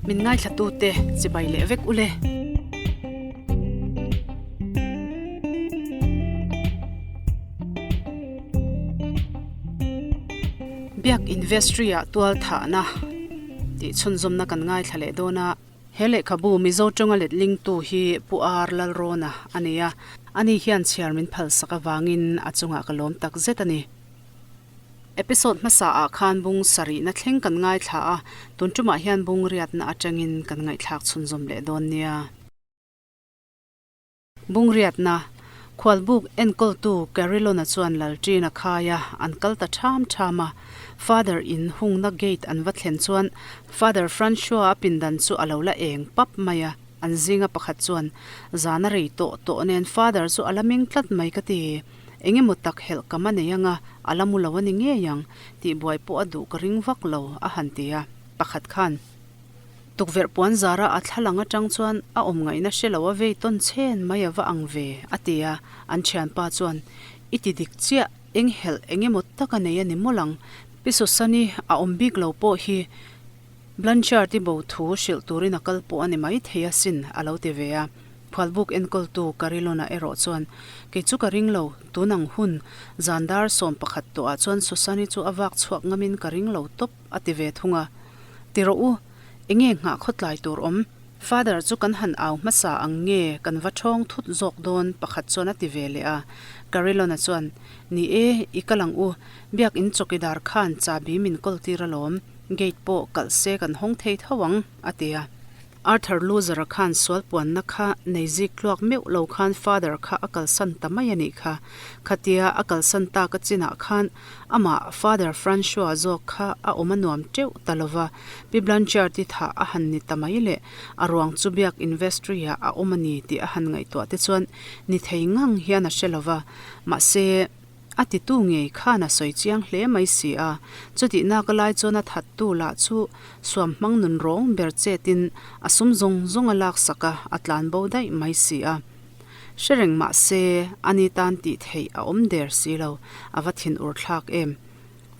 Min ngaithlatute chibai leh vek ule. Biak Investry ah tual thahna tih chhunzawmna kan ngaithla leh dawn a. He lehkhabu Mizo tawnga letlingtu hi Pu Ar Lalrawna a ni a, ani hian chhiar min phalsak avangin a chungah ka lawm tak zet a ni. Episode hmasa ah khan bung sarihna thleng kan ngaithla a, tun tumah hian bung riatna atangin kan ngaihthlak chhunzawm leh dawn nia. Bung riatna, Khualbuk enkawltu Carillon-a chuan Lalṭin a khai a, an kal ta ṭham ṭham a. Father in hungna gate an va thlen chuan Father Francois-a pindan chu a lo la eng pap mai a, an zinga pakhat chuan, Zan a rei tawh tawh nen Father chu a la meng tlat mai ka ti. Eng emaw tak helh kam a nei anga, a la mu lo a ni ngei ang, tih buai pawh a duh ka ring vak lo, a han ti a. Pakhat khan tukverh puan zara a thla lang atang chuan a awm ngaihna hre lo a vei tawn chhen mai a va ang ve, a ti a. An thianpa chuan, I ti dik chiah, eng helh eng emaw tak a nei a ni mawlh ang, Pi Susani a awm bik lo pawh hi Blanchard-i bo thu hrilh turin a kal pawh a ni mai thei asin, a lo ti ve a. Phualbuk enkawltu Carilona erawh chuan, Kei chu ka ring lo, tun ang hun, zan dar 11 tawhah chuan Susani chu a vak chhuak ngamin ka ring lo tawp, a ti ve thung a. Ti rawh u, enge nghah khawtlai tur awm? Father chu kan han au hmasa ang nge kan va ṭhawng thut zawk dawn? pakhat chuan a ti ve leh a. Carilona chuan, Ni e, i kal ang u, Biak in chawkidar khan chabi min kawl tir alawm, gate pawh kalh se kan hawng thei tho ang, a ti a. Arthur Loser-a khan sual puanna kha nei zik tluak meuh lo khan Father kha a kalsan ta mai a nih kha. Khatia a kalsan tak a chinah khan amah Father Francois zawk kha a awm a nuam teuh ta lo va, Pi Blanchard-i thah a han ni ta mai leh a ruang chu biak in vestry-ah a awm a ni tih a han ngaihtuah te chuan ni thei ngang hian a hre lo va, mahse, A titu ngei khan a sawi chiang hle mai si a, chutih nak a lai chuan a thattu lah chu suam hmang nun rawng ber chetin a sum zawng zawng a laksak a, a tlan bo daih mai si a. Hre reng mah se, ani tan tih theih a awm der si lo, a va thin ur thlak em.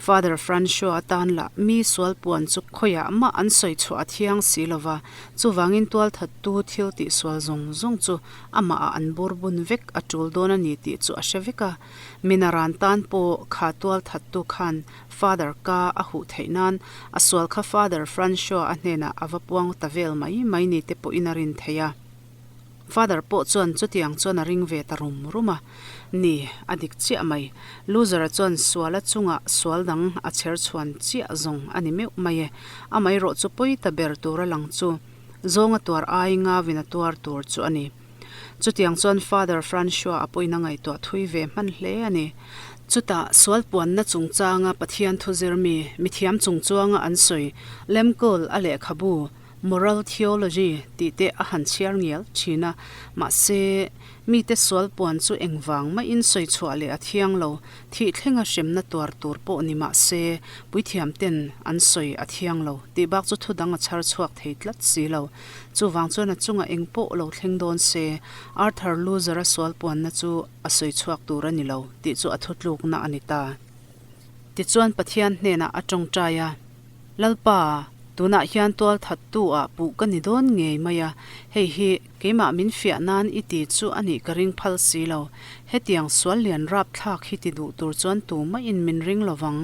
Father Francois atan lah mi sual puan chu khawiah mah an sawi chhuah a thiang si lo va, chuvangin tualthattu thil tih sual zawng zawng chu amahah an bur bun vek a tul dawn a ni tih chu a hre vek a. Minaran tan pawh kha tualthattu khan Father ka a huh theih nan a sual kha Father Francois a hnenah a va puang ta vel mai mai ni te pawhin a rin theih a. Father pawh chuan chutiang chuan a ring ve ta rum rum a, Ni, a dik chiah mai. Loser-a chuan suala chungah sual dang a chher chhuan chiah zawng a ni meuh mai e. Amaherawh chu pawi ta ber tura lang chu zawnga tuar ai ngavin a tuar tur chu a ni. Chutiang chuan Father Francois a pawhin a ngaihtuah thui ve hman hle a ni. Chutah sual puanna chungchanga Pathian thu zirmi, mithiam chungchuanga an sawi Lemkawl a lehkhabu, Moral theology tih te a han chhiar ngial thin a, mahse, mite sual puan chu engvang maiin sawi chhuah leh a thiang lo, thih thlenga hremna tuar tur pawh ni mah se, puithiam ten an sawi a thiang lo tih bak chu thudang a chhar chhuak thei tlat si lo. Chuvang chuan a chungah eng pawh lo thleng dawn se, Arthur Loser-a sual puanna chu a sawi chhuak tur a ni lo tih chu a thutlukna a ni ta. Tichuan Pathian hnenah a tawngtai a. Lalpa, tunah hian tualthattu ah puh ka ni dawn ngei mai a, hei hi keimah min fiah nan i ti chu a nih ka ring phal si lo. Hetiang sual lian rapthlak hi ti duh tur chuan tumah in min ring lo vang.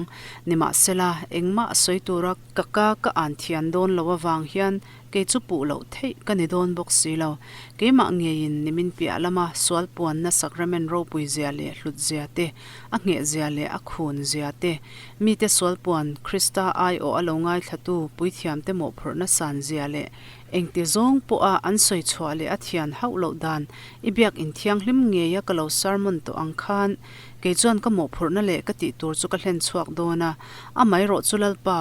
Nimahsela, engmah sawi tura ka ka ka an thian dawn lo avang hian Kei chu puh loh theih ka ni dawn bawk si lo. Keimah ngeiin nimin piah lama sual puanna sacrament ropui zia leh hlut zia te, a ngheh zia leh a khun zia te, mite sual puan Krista aiawh a lo ngaithlatu puithiamte mawhphurhna san zia leh engti zawng pawha an sawi chhuah leh a thian hauh loh dan i biak inthianghlim ngeia ka lo sermon tawh ang khan kei chuan ka mawhphurhna leh ka tih tur chu ka hlen chhuak dawn a, amaherawh chu Lalpa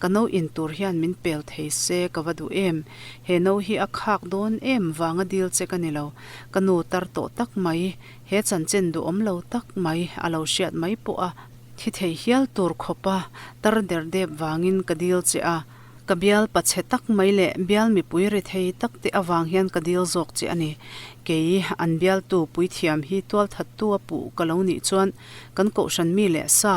Ka no in tur hian min pel thei se ka va duh em? He no hi a khak dawn em vanga dil che ka ni lo. Ka nu tar tawh tak mai, he chanchin duhawm lo tak mai a lo hriat mai pawh a thi thei hial tur khawpa tar der dep vangin ka dil che a. Ka bial pachhe tak mai leh bial mipui rethei tak te avang hian ka dil zawk che a ni. Kei, an bialtu puithiam hi tualthattu a puh ka lo nih chuan kan kohhran mi leh sa,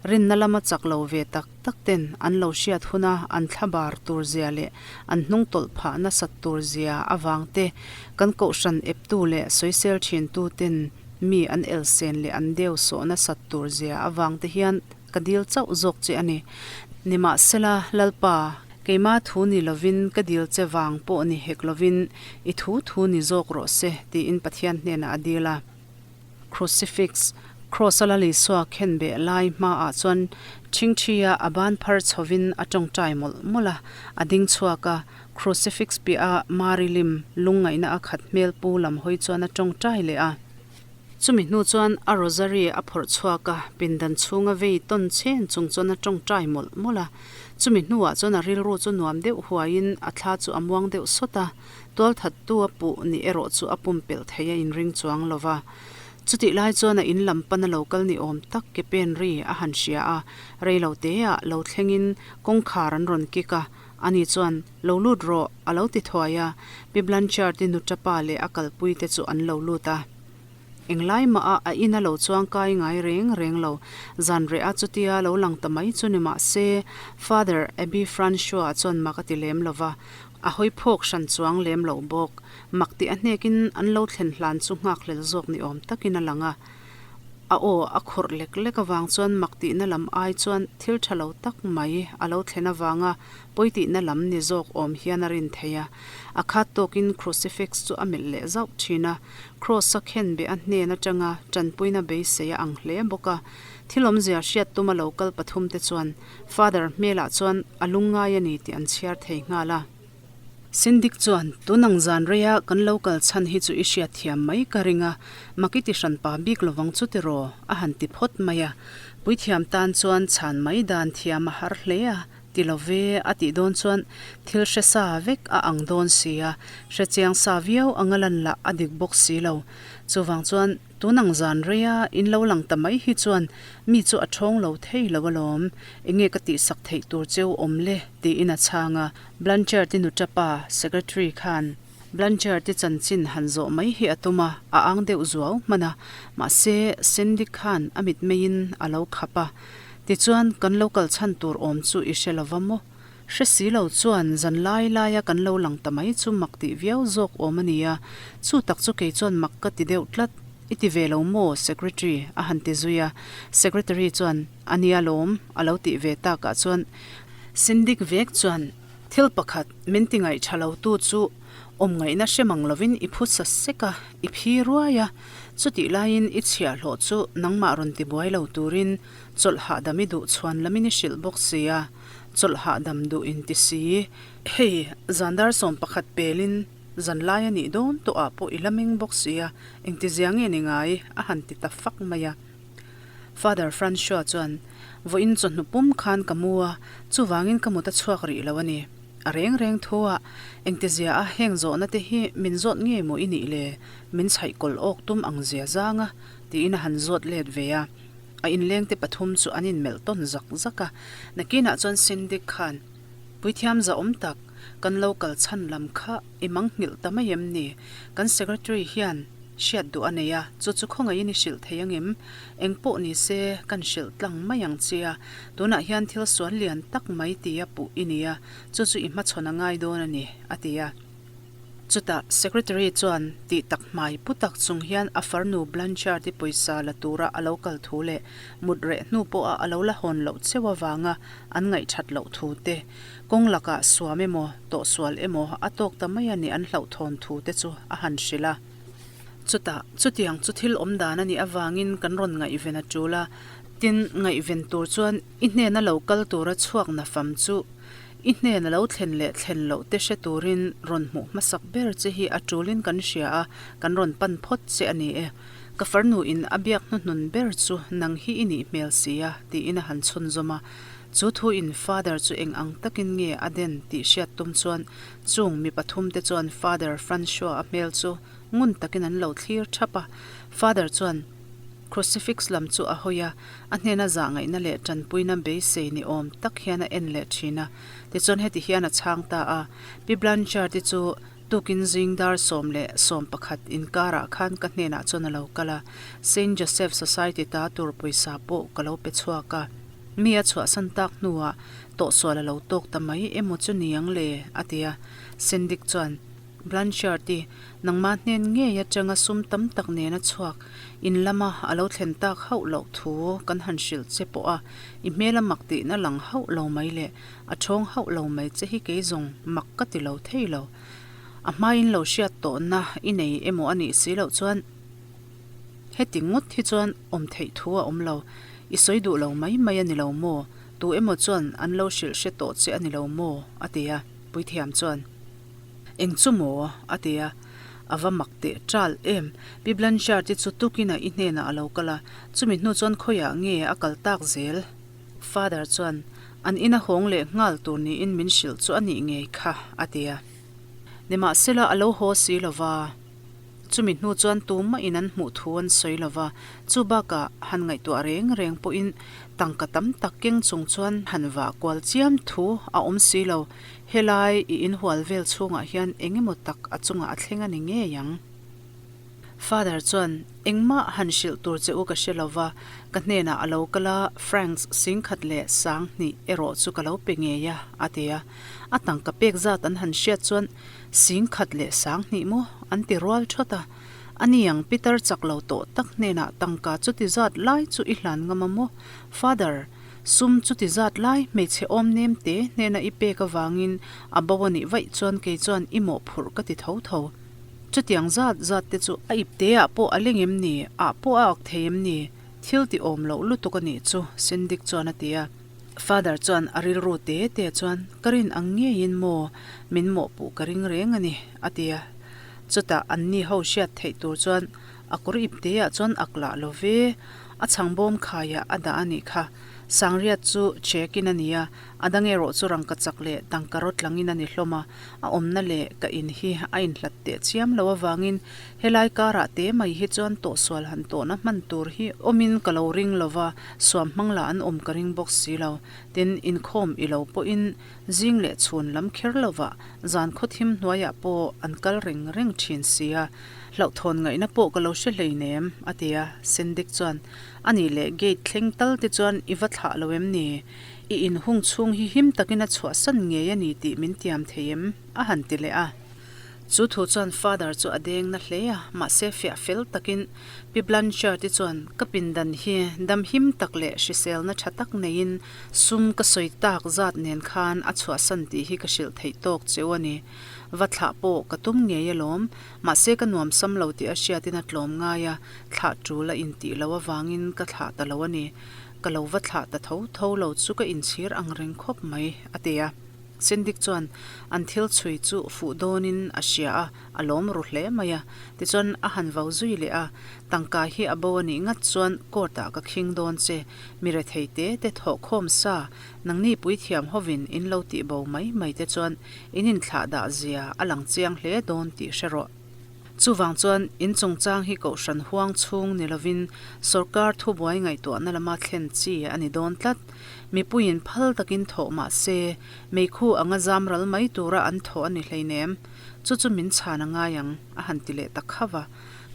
rinna lama chak lo ve tak tak ten an lo hriat huna an thlabar tur zia leh an hnung tawlh phah nasat tur zia avang te, kan kohhran eptu leh sawisel thintu ten mi an elsen leh an deu sawh nasat tur zia avang te hian ka dil chauh zawk che a ni. Nimahsela, Lalpa, keima thu ni lovin ka dil che vang pawh ni hek lovin i thu thu ni zawk rawh se, tiin Pathian hnenah a dil a. Crucifix, Cross-a Lal Isua khen beh lai hmaah chuan ṭhingṭhia a ban phar chhovin a ṭawngṭai mawlh mawlh a, a ding chhuak a, Crucifix piaha Mari lim lungngaihna a khat hmel pu lam hawi chuan a ṭawngṭai leh a. Chumi hnu chuan a rosary a phawrh chhuak a, pindan chhunga vei tawn chen chung chuan a ṭawngṭai mawlh mawlh a. Chumi hnuah chuan a rilru chu nuam deuh huaiin a thla chu a muang deuh sawt a, Tualthattu a puh ni erawh chu a pumpelh thei a inring chuang lo va. Chutih lai chuan a in lam pana lo kal ni awm tak ke pen ri a han hria a, rei lo teah lo thlengin kawngkhar an rawn kik a, ani chuan, Lo lut rawh, a lo ti thuai a, Pi Blanchard-i nutapa leh a kalpuite chu an lo lut a. Englai mah a a ina lo chuang kai ngai reng reng lo. Zan reh a chutia lo lang ta mai chu ni mah se, Father Abby Francois chuan mak a ti lem lo va, a hawi phawk hran chuang lem lo bawk. Mak tih a hnekin an lo thlen hlan chu nghakhlel zawk ni awm takin a lang a. A aw a khawrh lek lek avang chuan mak tihna lam ai chuan thil tha lo tak mai a lo thlen avanga pawi tihna lam ni zawk awm hian a rin thei a. A khat tawkin crucifix chu a melh leh zauh thin a. Cross-a khenbeh a hnen atanga tanpuina beisei a ang hle bawk a. Thil awmzia hriat tuma lo kal pathumte chuan Father hmelah chuan a lungngai a ni tih an chhiar thei nghal a. Sindik chuan, Tun ang zan reia kan lo kal chhan hi chu i hriat thiam mai ka ring a, mak i ti hran pa bik lovang chu tiraw? a han ti phawt mai a. Puithiam tan chuan chhan mai dan thiam a har hle a. Ti lo ve, a tih dawn chuan thil hre sa vek a ang dawn si a, hre chiang sa viau anga lan lah a dik bawk si lo. Chuvang chuan tun ang zan reia in lo lang ta mai hi chuan mi chu a ṭhawng lo thei lo alawm, enge ka tihsak theih tur cheu awm le? tiin a chhang a. Blanchard-i nutapa, Secretary khan Blanchard-i chanchin han zawh mai hi a tum a, a ang deuh zuau hman a, mahse Sandy khan a mitmeiin a lo khap a. Tichuan, kan lo kal chhan tur awm chu i hre lo va maw? Hre si lo chuan zan lai laia kan lo lang ta mai chu mak tih viau zawk awm a nia, chu tak chu kei chuan mak ka ti deuh tlat. I ti ve lo maw, Secretary? a han ti zui a. Secretary chuan, A nia lawm, a lo tih ve takah chuan Sindik vek chuan, Thil pakhat min ti ngaih tha lo tu chu awm ngaihna hre mang lovin i phu sa sek a, i phi ruai a. Chutih laiin i chhiahhlawh chu nangmah rawn ti buai lo turin chawlh hahdam i duh chhuan lamin i hrilh bawk si a, chawlh hahdam duh in ti si. Hei, zandar 11 pelin zan lai a nih dawn tawhah pawh i la meng bawk si a, engtizia nge ni ngai? a han ti ta fak mai a. Father Francois chuan, Vawiin chawhnu pum khan ka mu a, chuvangin ka mut a chhuak rih lo a ni. A reng reng thu a, engtizia a heng zawhna te hi min zawt ngei maw i nih le? Min chhaih kawlh awk tum ang zia zang a, tiin a han zawt let ve a. A inleng te pathum chu an inmelh tawn zak zak a. Nakinah chuan Sindik khan, Puithiam zahawm tak, kan lo kal chhan lam kha i mangnghilh ta mai em ni? Kan Secretary hian Hriat duh a nei a, chu chu khawngaihin i hrilh thei angem? Eng pawh ni se, kan hrilh tlang mai ang che a, tunah hian thil sual lian tak mai tia puh i ni a, chu chu i hmachhawn a ngai dawn a ni, a ti a. Chutah Secretary chuan tih tak hmai pu tak chung hian a farnu Blanchard-i pawisa la tura a lo kal thu leh mut reh hnu pawha a lo la hawn loh cheu avanga an ngaihthat loh thu te, kawng lakah suam emaw, tawhsual emaw a tawk ta mai a nih an hlauhthawn thu te chu a han hrilh a. Chutah, chutiang chu thil awm dan a nih avangin kan rawn ngaihven a tul a, tin, ngaihven tur chuan i hnena lo kal tura chhuak nafam chu i hnena lo thlen leh thlen loh te hre turin rawn hmuh hmasak ber che hi a tulin kan hria a, kan rawn pan phawt che a ni e. Ka farnu in a biak hnuhnun ber chu nang hi i nih hmel si a, tiin a han chhunzawm a. Chu thu in Father chu eng ang takin nge a den tih hriat tum chuan chung mi pathum te chuan Father Francois a hmel chu ngun takin an lo thlir thap a. Father chuan, Crucifix lam chu a hawi a, a hnena zahngaihna leh tanpuina beisei ni awm tak hian a en leh thin a. Tichuan heti hian a chhang ta a, Pi Blanchard-i chu tukin zing dar 11 inkarah khan ka hnenah chuan a lo kal a, Saint Joseph Society ta tur pawisa pawh ka lo pe chhuak a. Mi a chhuahsan tak hnuah tawhsual a lo tawk ta mai emaw chu niang le? a ti a. Syndic chuan. Blanchard-i, nangmah hnen ngei atanga sum tam tak nena chhuak in lama a lo thlen tak hauh loh thu kan han hrilh che pawh a, i hmela mak tihna lang hauh lo mai leh a thawng hauh lo mai che hi kei zawng mak ka ti lo thei lo. A hmain lo hriat tawhna i nei emaw a nih si loh chuan heti ngawt hi chuan awm theih thu a awm lo. I sawi duh lo mai mai a ni lo maw? Tu emaw chuan an lo hrilh hre tawh che a ni lo maw? a ti a, Puithiam chuan. Eng chu maw? a ti a. A va mak teh ṭal em. Pi Blanchard-i chu tukinah i hnenah a lo kal a, chumi hnu chuan khawiah nge a kal tak zel? Father chuan, An ina hawng leh nghal tur niin min hrilh chu a nih ngei kha, a ti a. Nimahsela a lo haw si lo va. Chumi hnu chuan tumah in an hmuh thu an sawi lo va, chu bakah han ngaihtuah reng reng pawhin tangka tam tak keng chung chuan han vah kual chiam thu a awm si lo. Helai i inhual vel chhungah hian eng emaw tak a chungah a thleng a ni ngei ang. Father chuan, Engmah han hrilh tur che u ka hre lo va, ka hnenah a lo kal a, francs singkhat leh 2000 erawh chu ka lo pe ngei a, a ti a. A tangka pek zat an han hriat chuan 102000 maw? an ti rual thawt a. Ani ang Peter chak lo tawh tak hnenah tangka chuti zat lai chu i hlan ngam a maw? Father, sum chuti zat lai hmeichhe awm nem te hnena i pek avangin a bo a nih vaih chuan kei chuan i mawhphurh ka ti tho tho. Chutiang zat zat te chu a ipte ah pawh a leng em ni? Ah pawh a ak thei em ni? Thil ti awm loh lutuk a nih chu, Syndic chuan a ti a. Father chuan a rilru te te chuan, Ka rin ang ngeiin maw min mawhpuh ka ring reng a ni, a ti a. Chutah anni ho hriat theih tur chuan a kawr ipte ah chuan ak lah lo ve, a chhang bawm khaiah a dah a nih kha. Sangriat chu check in a ni a, a dang erawh chu rangkachak leh tangka rawt langin a ni hlawm a. A awmna leh ka in hi a inhlat teh chiam lo avangin helai karah te mai hi chuan tawhsual han tawhna hman tur hi awmin ka lo ring lo va, suam hmang lah an awm ka ring bawk si lo. Tin, inkhawm i lo pawhin zing leh chhun lam kher lovah zan khawthim hnuaiah pawh an kal reng reng thin si a, hlauhthawn ngaihna pawh ka lo hre hleinem, a ti a. Sendik chuan, Anih leh gate thleng tal te chuan i va thlah lo em ni? I inhung chhung hi him takin a chhuahsan ngei a ni tih min tiam thei em? a han ti leh a. Chu thu chuan Father chu a deng na hle a, mahse fiah fel takin Pi Blanchard-i chuan ka pindan hi dam him tak leh hriselna tha tak neiin sum ka sawi tak zat nen khan a chhuahsan tih hi ka hrilh theih tawk cheu a ni. Va thlah pawh ka tum ngei alawm, mahse ka nuamsam lo tih a hriatin a tlawm ngai a, thlah tul a intih loh avangin ka thlah ta lo a ni. Ka lo va thlah ta tho tho lo chu ka inchhir ang reng khawp mai, a ti a. Syndic chuan an thil chhui chu fuh dawnin a hria a, a lawm ru hle mai a. Tichuan a han vau zui leh a, Tangka hi a bo a nih ngat chuan court ah ka khing dawn che, mi rethei te te thawhkhawm sa, nangni puithiam hovin in lo tih bo mai mai te chuan in inthlah dah zia a lang chiang hle dawn tih hre rawh. Chuvang chuan in chungchang hi kohhran huang chhung ni lovin sorkar thubuai ngaihtuahna lama thlen chi a ni dawn tlat. Mipuiin phal takin thawh mah se, meikhu anga zam ral mai tura an thawh a ni hleinem. Chu chu min chhan a ngai ang, a han ti leh ta khauh a.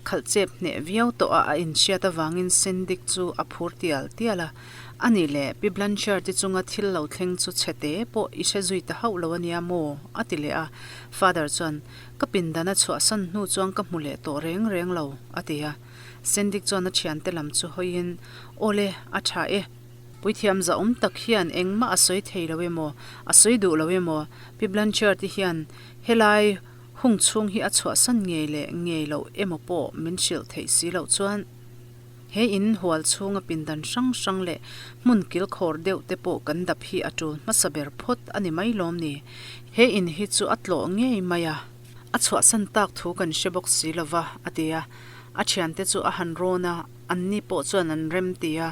Khalh chep hneh viau tawh a a inhriat avangin Syndic chu a phur tial tial a. A nih leh, Pi Blanchard-i chunga thil lo thleng chu chhe te pawh i hre zui ta hauh lo a nia maw? a ti leh a. Father chuan, Ka pindan a chhuahsan hnu chuan ka hmu leh tawh reng reng lo, a ti a. Sendik chuan a thiante lam chu hawiin, Awle, a tha e. Puithiam zahawm tak hian engmah a sawi thei lo emaw, a sawi duh lo emaw, Pi Blanchard-i hian helai hung chhung hi a chhuahsan ngei leh ngei loh emaw pawh min hrilh theih si loh chuan, He in hual chhunga pindan hrang hrang leh hmun kilkhawr deuh te pawh kan dap hi a tul hmasa ber phawt a ni mai lawm ni. He in hi chu a tlawh ngei mai a, a chhuahsan tak thu kan hre bawk si lo va, a ti a. A thiante chu a han rawn a, anni pawh chuan an rem ti a.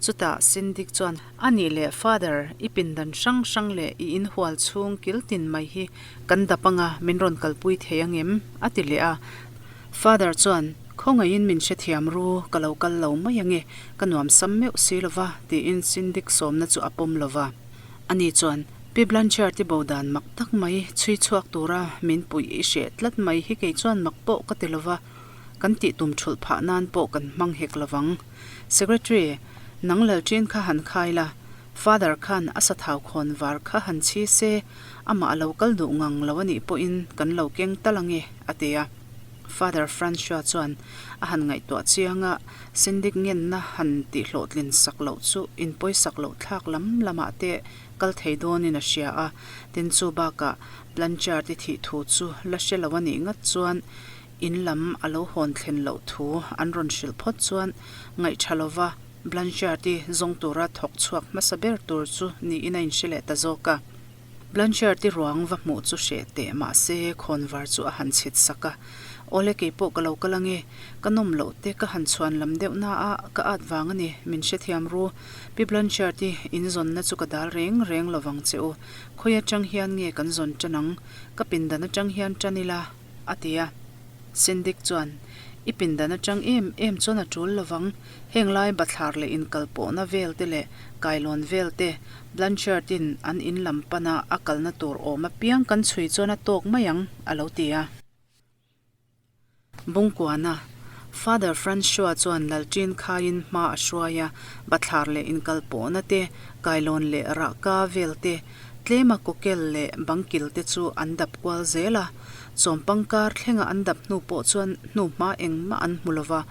Chutah Syndic chuan, A nih leh Father, i pindan hrang hrang leh i in hual chhung kil tin mai hi kan dap anga min rawn kalpui thei ang em? a ti leh a. Father chuan. Khawngaihin min hrethiam ru, ka lo kal lo mai ange, ka nuam sam meuh si lova, tiin Syndic sawmna chu a pawm lova. Ani chuan, Pi Blanchard-i bo dan mak tak mai chhui chhuak tura min puih i hreh tlat mai hi kei chuan mak pawh ka ti lova, kan tih tum thulh phah nan pawh kan hmang hek lovang. Secretary, nang Lalṭin kha han khai la, Father khan a sathau khawn var kha han chhi se, amah a lo kal duh ngang lo a nih pawhin kan lo keng tal ange, a ti a. Father Francois chuan a han ngaihtuah chiang a, Syndic ngenna han tihhlawhtlin sak loh chu inpawisak loh thlak lam lamah te kal thei dawnin a hria a, tin chu bakah Blanchard i thih thu chu la hre lo a nih ngat chuan in lam a lo hawn thlen loh thu an rawn hrilh phawt chuan ngaihṭha lova Blanchard i zawng tura thawk chhuak hmasa ber tur chu niin a inhre leh ta zawk a. Blanchard-i ruang va hmuh chu hreh teh mahse khawnvar chu a han chhit sak a, Awle kei pawh ka lo kal ange, ka nawm loh te ka han chhuan lam deuh na a, ka at vang a ni, min hrethiam ru. Pi Blanchard-i inzawnna chu ka dal reng reng lovang che u, khawi atang hian nge kan zawn tan ang, ka pindan atang hian tan ila, a ti a. Syndic chuan, I pindan atang em em chuan a tul lovang, heng lai bathlar leh inkalpawhna vel te leh kailawn vel te, Blanchard-in an in lam pana a kalna tur awm apiang kan chhui chuan a tawk mai ang, a lo ti a. Bungkuana, Father Francois chuan Lalṭin khaiin hma a hruai a, bathlar leh inkalpawhna te, kailawn leh rahka vel te, tlema kawkel leh bangkil te chu an dap kual zel a. Chawmpang kar thlenga an dap hnu pawh chuan hnu hma engmah an hmu lova,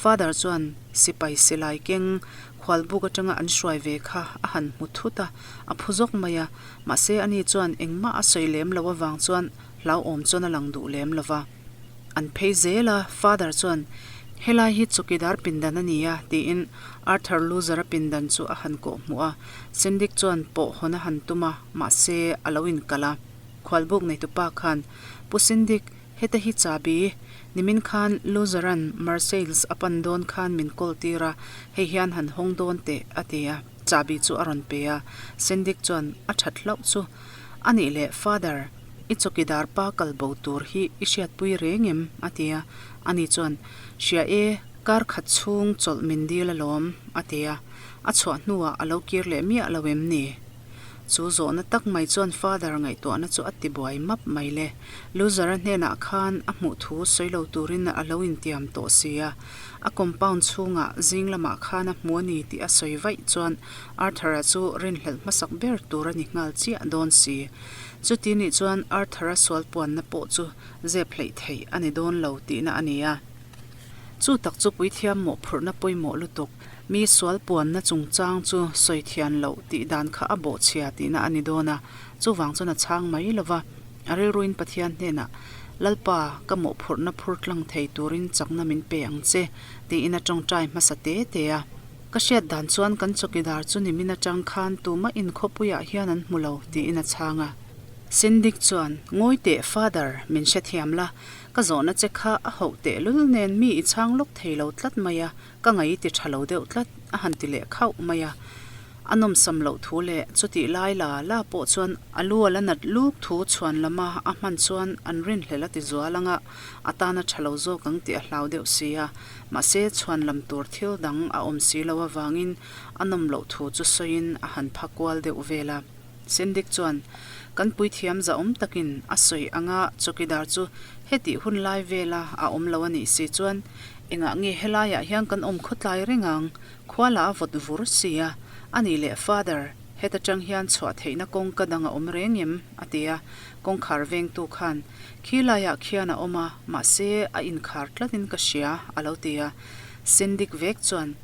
Father chuan sipai silai keng Khualbuk atanga an hruai ve kha a han hmu thut a, a phu zawk mai a, mahse ani chuan engmah a sawi lem lo avang chuan hlauhawm chuan a lang duh lem lo va. An phei zel a, Father chuan, Helai hi chawkidar pindan a ni a, tiin Arthur Loser-a pindan chu a han kawh hmuh a. Syndic chuan pawh hawn a han tum a, mahse a lo inkalh a. Khualbuk neitupa khan, Pu Syndic, Heta hi chabi, nimin khan Loser-a'n Marseilles a pan dawn khan min call tir a, hei hian han hawng dawn teh, a ti a, chabi chu a rawn pe a. Syndic chuan a that hlauh chu, A nih leh Father, i chawkidar pa kal bo tur hi i hriatpui reng em? a ti a. Ani chuan, Hria e, kar khat chhung chawlh min dil alawm, a ti a. A chhuah hnuah a lo kir leh miah lo em ni? Chu zawhna tak mai chuan Father ngaihtuahna chu a tibuai map mai le. Loser-a hnenah khan a hmuh thu sawi lo turin a lo intiam tawh si a. A compound chhungah zing lamah khan a hmu a ni tih a sawi vaih chuan Arthur-a chu rinhlelh hmasak ber tur a ni nghal chiah dawn si. Chuti nih chuan Arthur-a sual puanna pawh chu zep hleih theih a ni dawn lo tihna a ni a. Chu tak chu puithiam mawhphurhna pawimawh lutuk. Mi sual puanna chungchang chu sawi thian loh tih dan kha a bawhchhia tihna a ni dawn a, chuvang chuan a chhang mai lo va. A rilruin Pathian hnenah, Lalpa, ka mawhphurhna phur tlang thei turin chakna min pe ang che, tiin a tawngtai hmasa te te a. Ka hriat dan chuan kan chawkidar chu nimin atang khan tumah inkhawpuiah hian an hmu lo, tiin a chhang a. Syndic chuan, Ngawi teh, Father, min hrethiam la, ka zawhna che kha a hauh tehlul nen mi i chhang lawk thei lo tlat mai a, Ka ngaih ti tha lo deuh tlat, a han ti leh khauh mai a. A nawmsam loh thu leh chutih lai la la pawh chuan a lu a la nat luk thu chhuan lama a hman chuan an rinhlelh a ti zual ang a, a tan a tha lo zawk ang tih a hlau deuh si a. Mahse, chhuan lam tur thil dang a awm si lo avangin a nawm loh thu chu sawiin a han pha kual deuh vel a. Syndic chuan, Kan puithiam zahawm takin a sawi anga chawkidar chu hetih hun lai vela a awm lo a nih si chuan engah nge helaiah hian kan awm khawtlai reng ang, khua la a vawt vur si a, a nih leh Father, heta tang hian chhuah theihna kawngka dang a awm reng em? a ti a, kawngkhar vengtu khan, Khi laiah khian a awm a, mahse a inkhar tlatin ka hria, a lo ti a. Syndic vek chuan,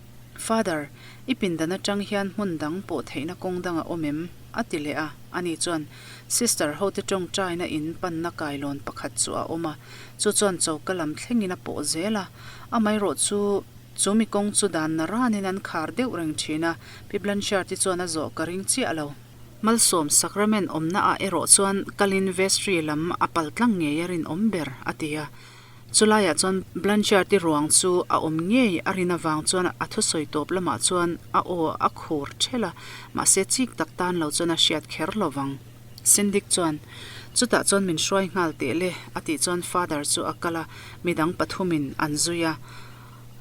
Father, I pindan atang hian hmun dang pawh theihna kawng dang a awm em? a ti leh a. Ani chuan, Sister hote tawngtaina in panna kailawn pakhat chu a awm a, chu chuan choka lam thlengin a pawh zel a. Amaherawh chu, chu mi kawng chu dan na ranin an khar deuh reng thin a, Pi Blanchard-i chuan a zawh ka ring chiah lo. Malsawm Sacrament awmna ah erawh chuan kalin vestry lam a pal tlang ngei a rinawm ber, a ti a. Chulaiah chuan Blanchard-i ruang chu a awm ngei a rin avang chuan a thusawi tawp lamah chuan a aw a khur ṭhelh a, mahse chik tak tan lo chuan a hriat kher lo vang. Syndic chuan, Chutah chuan min hruai nghal teh le, a tih chuan Father chu a kal a, midang pathumin an zui a.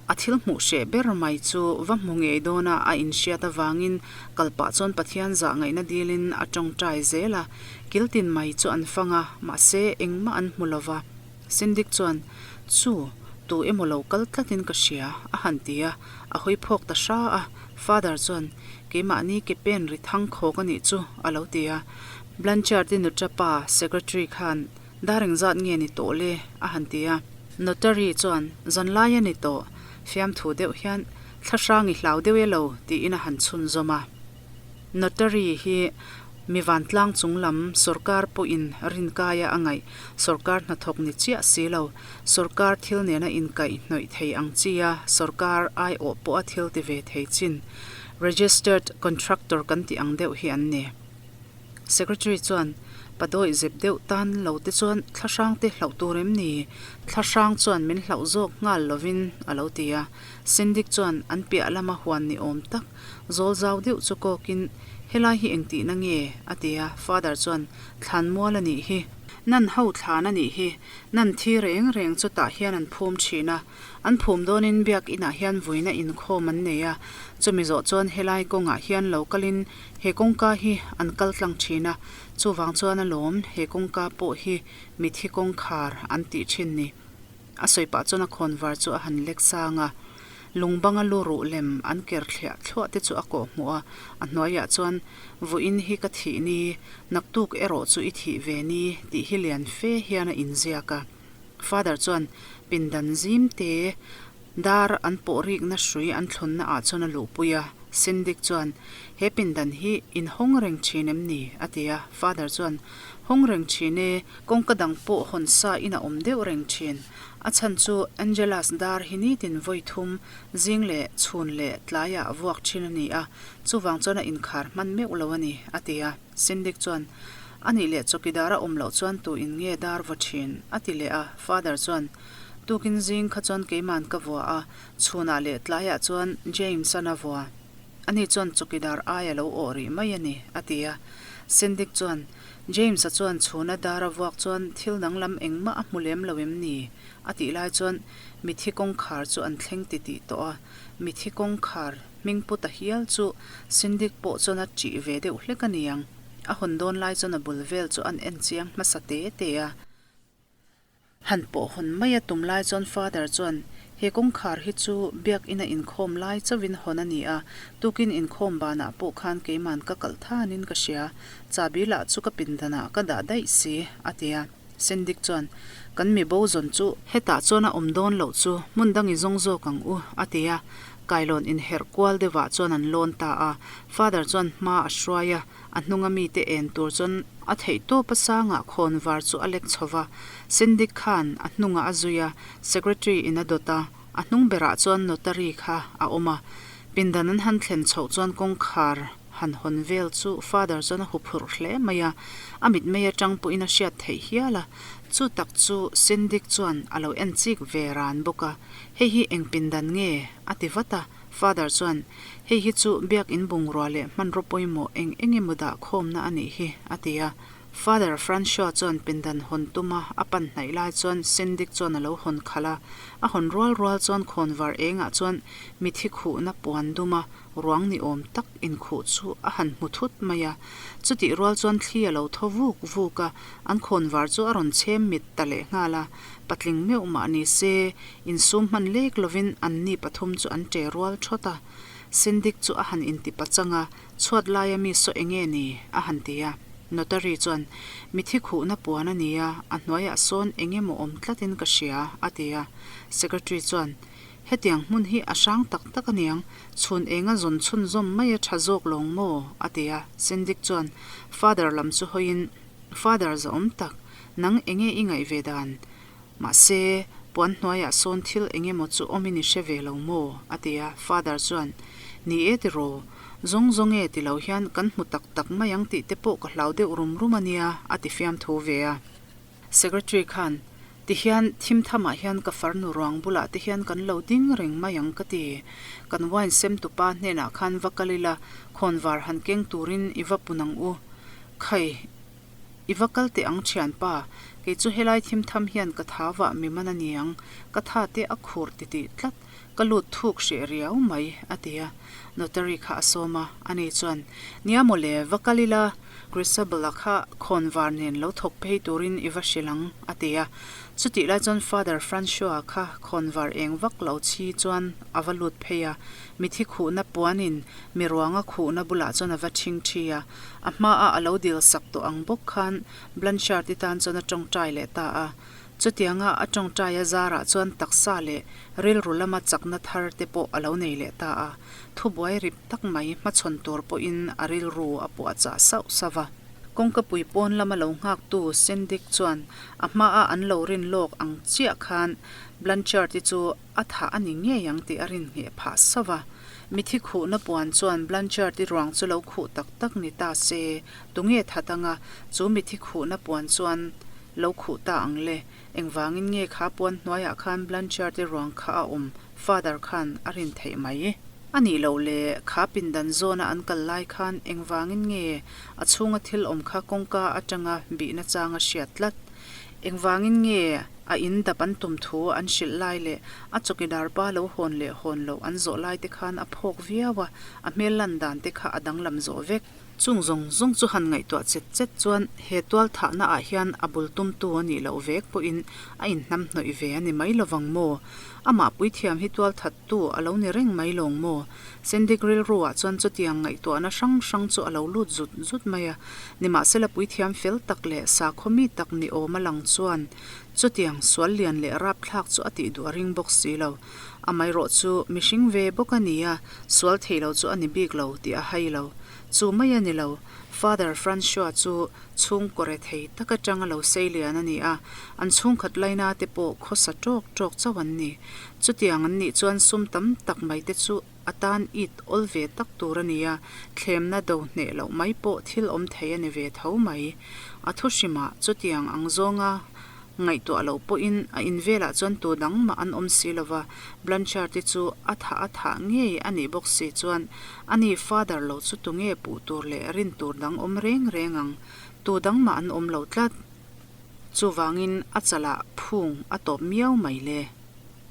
A thil hmuh hreh ber mai chu va hmu ngei dawna a inhriat avangin kal pah chuan Pathian zah ngaihna dilin a tawngtai zel a, kil tin mai chu an fang a, mahse engmah an hmu lova. Syndic chuan, Chu, tu emaw lo kal tlatin ka hria, a han ti a, a hawi phawk ta hra a. Father chuan, Keimahni ke pen ri thang khawk a nih chu, a lo ti a. Blanchard-i nuṭa pa, Secretary khan, Dar engzat nge ni tawh le? a han ti a. Notary chuan, Zanlai a ni tawh, fiamthu deuh hian, Thlahrang i hlau deuh e lo, tiin a han chhunzawm a. Notary hi mi vantlang chung lam sawrkar pawhin rinkaia a ngaih, sawrkar hnathawk ni chiah si lo, sawrkar thil nena inkaih hnawih thei ang chia sawrkar aiawh pawha thil ti ve thei chin, registered contractor kan tih ang deuh hi an ni. Secretary chuan, Pa dawih zep deuh tan lo te chuan thlahrang te hlauh tur em ni? Thlahrang chuan min hlauh zawk nghal lovin a lo ti a. Syndic chuan an piah lama huan ni awm tak zawl zau deuh chu kawkin, Helai hi engtihna nge? a ti a. Father chuan, Thlan mual a nih hi. Nan ho thlan a nih hi. Nan thi reng reng chu tah hian an phum thin a. An phum dawnin biak inah hian vuina inkhawm an nei a, chumi zawh chuan helai kawngah hian lo kalin he kawngka hi an kal tlang thin a, chuvang chuan a lawm he kawngka pawh hi mithi kawngkhar an tih thin ni. A sawi pah chuan a khawnvar chu a han lek sang a, lung banga lu ruh lem an ker thliah thluah te chu a kawh hmuh a, a hnuaiah chuan Vawiin hi ka thih ni, naktuk erawh chu i thih ve ni tih hi lian fe hian a inziak a. Father chuan pindan zim te dar an pawh rikna hrui an thlunna ah chuan a luhpui a. Syndic chuan, He pindan hi in hawng reng thin em ni? a ti a. Father chuan, Hawng reng thin e, kawngka dang pawh hawn sa in a awm deuh reng thin. A chhan chu Angela's dar hi nitin vawi thum, zing leh chhun leh tlaiah vuak thin a ni a, chuvang chuan a inkhar hman meuh lo a ni, a ti a. Syndic chuan, A nih leh chawkidar a awm loh chuan tu in nge dar vaw thin? a ti leh a. Father chuan, Tukin zing kha chuan keiman ka vua a, chhunah leh tlaiah chuan James-an a vua. Ani chuan chawkidar ai a lo awh rih mai a ni, a ti a. Syndic chuan, James-a chuan chhuna dar a vuak chuan thil danglam engmah a hmu lem lo em ni? a tih lai chuan mithi kawngkhar chu an thleng titih tawh a. Mithi kawngkhar hming pu ta hial chu Syndic pawh chuan a ṭih ve deuh hlek a niang. A hawn dawn lai chuan a bul vel chu an en chiang hmasa te te a. Han pawh hawn mai a tum lai chuan Father chuan, He kawngkhar hi chu biakina inkhawm lai chauhin hawn a ni a, tukin inkhawm banah pawh khan keiman ka kalh thanin ka hria, chahbi lah chu ka pindanah ka dah daih si, a ti a. Syndic chuan, Kan mi bo zawn chu hetah chuan a awm dawn loh chu hmun dang i zawng zawk ang u, a ti a. Kailawn inherh kual deuhah chuan an lawn ta a. Father chuan hma a hruai a, a hnunga mite en tur chuan a theih tawp a sangah khawnvar chu a lek chho va. Syndic khan a hnungah a zui a, Secretary in a dawt a, a hnung berah chuan Notary kha a awm a. Pindan an han thlen chhoh chuan kawngkhar Han hawn vel chu Father chuan a huphurh hle mai a, a mitmei atang pawhin a hriat theih hial a. Chu tak chu Syndic chuan a lo en chik ve ran bawk a, Hei hi eng pindan nge? a ti vat a. Father chuan, Hei hi chu biakin bungrua leh hmanraw pawimawh eng eng emaw dah khawmna a nih hi, a ti a. Father Francois chuan pindan hawn tuma a pan hnaih lai chuan Syndic chuan a lo hawn khalh a. A hawn rual rual chuan khawnvar engah chuan mithi khuhna puan dum a Ruang ni awm tak inkhuh chu a han hmu thut mai a, chutih rual chuan thli a lo thaw vuk vuk a, an khawnvar chu a rawn chhem mit ta leh nghal a, patling meuh mah ni se, insum hman lek lovin an ni pathum chu an ṭe rual ṭhawt a. Syndic chu a han inti pachang a, chhuat laia mi saw enge ni? a han ti a. Notary chuan, Mithi khuhna puan a nia, a hnuaiah sawn eng emaw awm tlatin ka hria, a ti a. Secretary chuan, Hetiang hmun hi a hrang tak tak aniang, chhun enga zawn chhunzawm mai a tha zawk lawng maw? a ti a. Syndic chuan Father lam chu hawiin, Father zahawm tak, nang enge i ngaih ve dan? Mahse, puan hnuaiah sawn thil eng emaw chu awmin i hre ve lo maw? a ti a. Father chuan, Ni e tiraw, zawng zawng e ti lo hian kan hmu tak tak mai ang tih te pawh ka hlau deuh rum rum ania, a ti fiamthu ve a. Secretary khan, Ti hian thim thamah hian ka farnu ruang bulah te hian kan lo ding reng mai ang ka ti. Kan wine sem tupa hnenah khan va kal ila, khawnvar han keng turin i va pun ang u. Khai! I va kal teh ang thianpa, kei chu helai thim tham hian ka tha vah mi man a niang, ka tha te a khur titih tlat, ka lut thuk hreh riau mai, a ti a. Notary kha a sawm a, ani chuan, Nia mawle, va kal ila, Grisabella kha khawnvar nen lo thawk phei turin i va hrilh ang, a ti a. Chutih lai chuan Father Francois kha khawnvar eng vak lo chhi chuan a va lut phei a, mithi khuhna puanin mi ruanga khuhna bulah chuan a va ṭhing ṭhi a. A hmaah a lo dil sak tawh ang bawk khan Blanchard-i tan chuan a ṭawngṭai leh ta a. Chutianga a ṭawngṭaia zarah chuan taksa leh rilru lama chakna thar te pawh a lo nei leh ta a. Thubuai rip tak mai hmachhawn tur pawhin a rilru a puahchah sauh sauh a. Kawngkapui pawn lama lo nghaktu Sendik chuan a hmaa an lo rin lawk ang chiah khan Blanchard-i chu a thah a ni ngei ang tih a rin ngheh phah sauh a. Mithi khuhna puan chuan Blanchard-i ruang chu lo khuh tak tak ni ta se, tunge that anga chu mithi khuhna puan chuan lo khuh ta ang le? Engvangin nge kha puan hnuaiah khan Blanchard-i ruang kha a awm Father khan a rin theih mai? A nih loh le, kha pindan zawna an kal lai khan engvangin nge a chhunga thil awm kha kawngka atanga bihna chang a hriat tlat? Engvangin nge a in dap an tum thu an hrilh lai leh a chawkidar pa lo hawn leh hawn loh an zawh lai te khan a phawk viau a, a hmel lan dan te kha a danglam zawh vek. Chung zawng zawng chu han ngaihtuah chet chet chuan he tual thahna ah hian a bul tumtu a nih loh vek pawhin a inhnamhnawih ve a ni mai lovang maw? Amah puithiam hi tual thattu a lo ni reng mai lawng maw? Sendik rilru ah chuan chutiang ngaihtuahna hrang hrang chu a lo lut zut zut mai a. Nimahsela puithiam fel tak leh sakhaw mi tak ni awm a lang chuan chutiang sual lian leh rapthlak chu a tih duh a ring bawk si lo. Amaherawh chu mihring ve bawk a ni a, sual thei lo chu a ni bik lo tih a hai lo. Chu mai a ni lo, Father Francois chu chhungkaw rethei tak atang a lo sei lian a ni a, an chhungkhat laina te pawh khawsa tawk tawk chauh an ni. Chutiang an nih chuan sum tam tak mai te chu a tan it awl ve tak tur a ni a, thlemna do hneh loh mai pawh thil awm thei a ni ve tho mai. A thu hrimah chutiang ang zawnga Ngaihtuah loh pawhin a in velah chuan tu dang mah an awm si lova, Blanchard-i chu a thah a thah ngei a nih bawk si chuan ani father lo chu tunge puh tur leh rin tur dang awm reng reng ang, tu dang mah an awm lo tlat. Chuvangin a chalah phung a tawp miau mai le.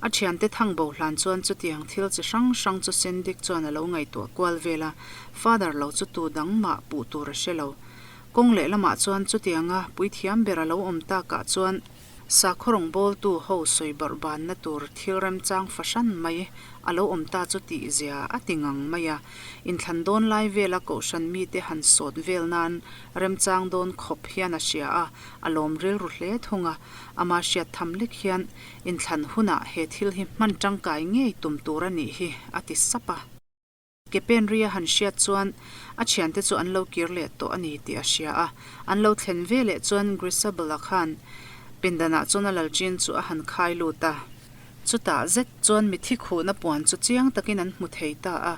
A thiante thang bo hlan chuan chutiang thil chi hrang hrang chu Sendik chuan a lo ngaihtuah kual vel a, father lo chu tu dang mah puh tur a hre lo. Kawng leh lamah chuan chutianga puithiam ber a lo awm takah chuan sakhaw rawngbawltu ho sawi barh banna tur thil remchang fahran mai a lo awm ta chu tih zia a ti ngang mai a. Inthlan dawn lai vela kohhran mite han sawt vel nan remchang dawn khawp hian a hria a, a lawm rilru hle thung a. Ama hriat tham lek hian inthlan hunah he thil hi hman tangkai ngei tum tur a nih hi a ti sap a. Ke pen ria han hriat chuan a thiante chu an lo kir leh tawh a ni tih a hria a. An lo thlen ve leh chuan Grisabella khan pindanah chuan a lalchin chu a han khai lut a. Chutah zet chuan mithi khuhna puan chu chiang takin an hmu thei ta a.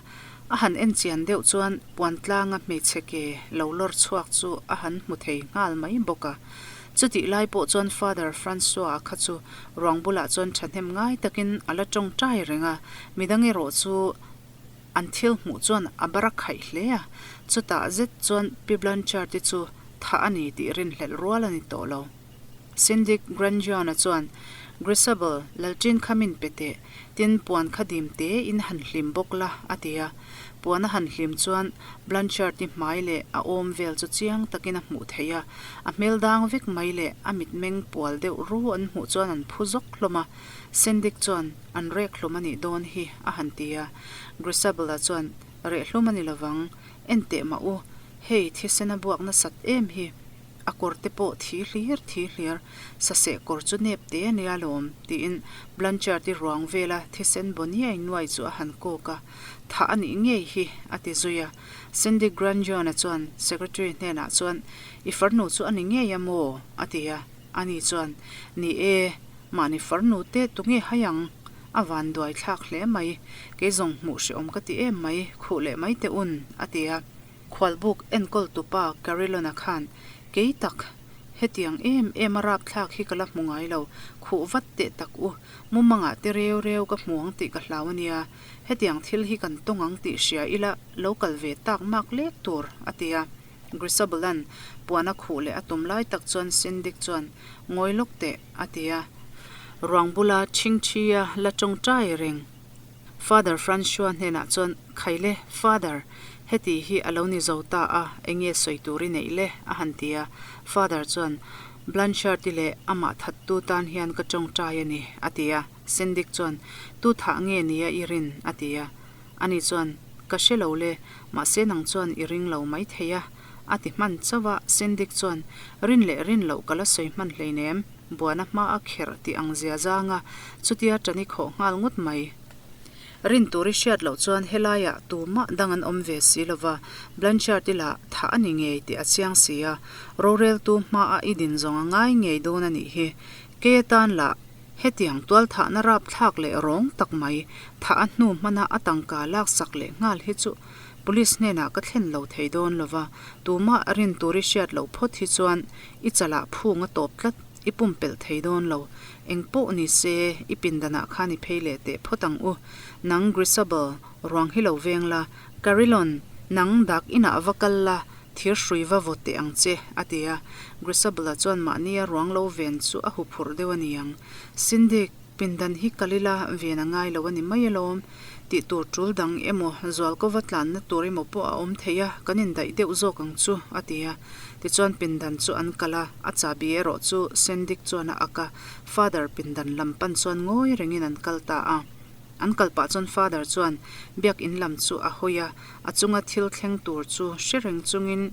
A han en chian deuh chuan puan tlanga hmeichhe ke lo lawr chhuak chu a han hmu thei nghal mai bawk a. Chutih lai pawh chuan Father Francois-a kha chu ruang bulah chuan thahnem ngai takin a la tawngtai reng a, midang erawh chu An thil hmuh chuan a bar a khaih hle a, chutah zet chuan Pi Blanchard-i chu thah a ni tih rinhlelh rual a ni tawh lo. Syndic Grangion-a chuan, Grisable, Lalṭin kha min pe teh, tin puan kha dim te in han hlim bawk la, a ti a. Puan a han hlim chuan Blanchard-i hmai leh a awm vel chu chiang takin a hmuh theih a, a hmel dang vek mai leh a mitmeng pual deuh ru an hmuh chuan an phu zawk hlawm a. Syndic chuan, An rek hlum a nih dawn hi, a han ti a. Grisabella chuan, Reh hlum a ni lovang, en teh mah u, hei thisen a buak nasat em hi, a kawr te pawh thi hlir thi hlir, saseh kawr chu nep te a nia lawm, tiin Blanchard-i ruang vela thisen baw niai nuai chu a han kawk a, Thah a nih ngei hi, a ti zui a. Cindy Grangion-a chuan Secretary hnenah chuan, I farnu chu a ni ngei a maw? a ti a. Ani chuan, Ni e, mahni farnu te tunge hai ang? A van duai thlak hle mai, kei zawng hmuh hrehawm ka ti em mai, khuh leh mai teh un, a ti a. Khualbuk enkawl tupa Carillon-a khan, Kei tak, hetiang em em a rapthlak hi ka la hmu ngai lo, khuh vat teh tak u, mumangah te reu reu ka hmu ang tih ka hlau a nia, hetiang thil hi kan tawng ang tih hria ila lo kal ve tak mak lek tur, a ti a. Grisabel-a'n puan a khuh leh a tum lai tak chuan Syndic chuan, Ngawi lawk teh, a ti a. Ruang bula chhingchhia la tawngtai reng Father Francois hnenah chuan, Khaile, Father, heti hi a lo ni zo ta a, enge sawi tur i neih le? a han ti a. Father chuan, Blanchard-i leh amah thattu tan hian ka tawngtai a ni, a ti a. Syndic chuan, Tu thah nge nia i rin? a ti a. Ani chuan, Ka hre lo le, mahse nang chuan i ring lo mai thei a, a ti hman chauh a. Syndic chuan, Rin leh rin loh ka la sawi hman hleinem. Buana hma a kherh tih ang zia zang a, chutia ṭan i khawh nghal ngawt mai. Rin tur i hriat loh chuan helaiah tumah dang an awm ve si lova, Blanchard i lah thah a ni ngei tih a chiang si a, roreltu hmaah i din zawng a ngai ngei dawn a nih hi. Kei atan lah hetiang tualthahna rapthlak leh rawng tak mai thah a hnu hmana a tangka laksak leh nghal hi chu Police hnenah ka thlen lo thei dawn lova, tumah rin tur i hriat loh phawt hi chuan i chalah phung a tawp tlat, i pumpelh thei dawn lo. Eng pawh ni se, i pindanah khan i phei leh teh phawt ang u. Nang Grisabel, ruang hi lo veng la, Carillon, nang dak inah va kal la, thir hrui va vaw teh ang che, a ti a. Grisabel-a chuan mahnia ruang lo ven chu a huphurh deuh a ni ang. Syndic, Pindan hi kal ila ven a ngai lo a ni mai alawm. Tih tur tul dang emaw, zualkova tlanna tur emaw pawh a awm thei a, kan indaih deuh zawk ang chu, a ti a. Tichuan pindan chu an kal a, a chahbi erawh chu Sendik chuan a ak a, Father pindan lam pan chuan ngawi rengin an kal ta a. An kal pah chuan Father chuan biak in lam chu a hawi a, a chunga thil thleng tur chu hre reng chungin,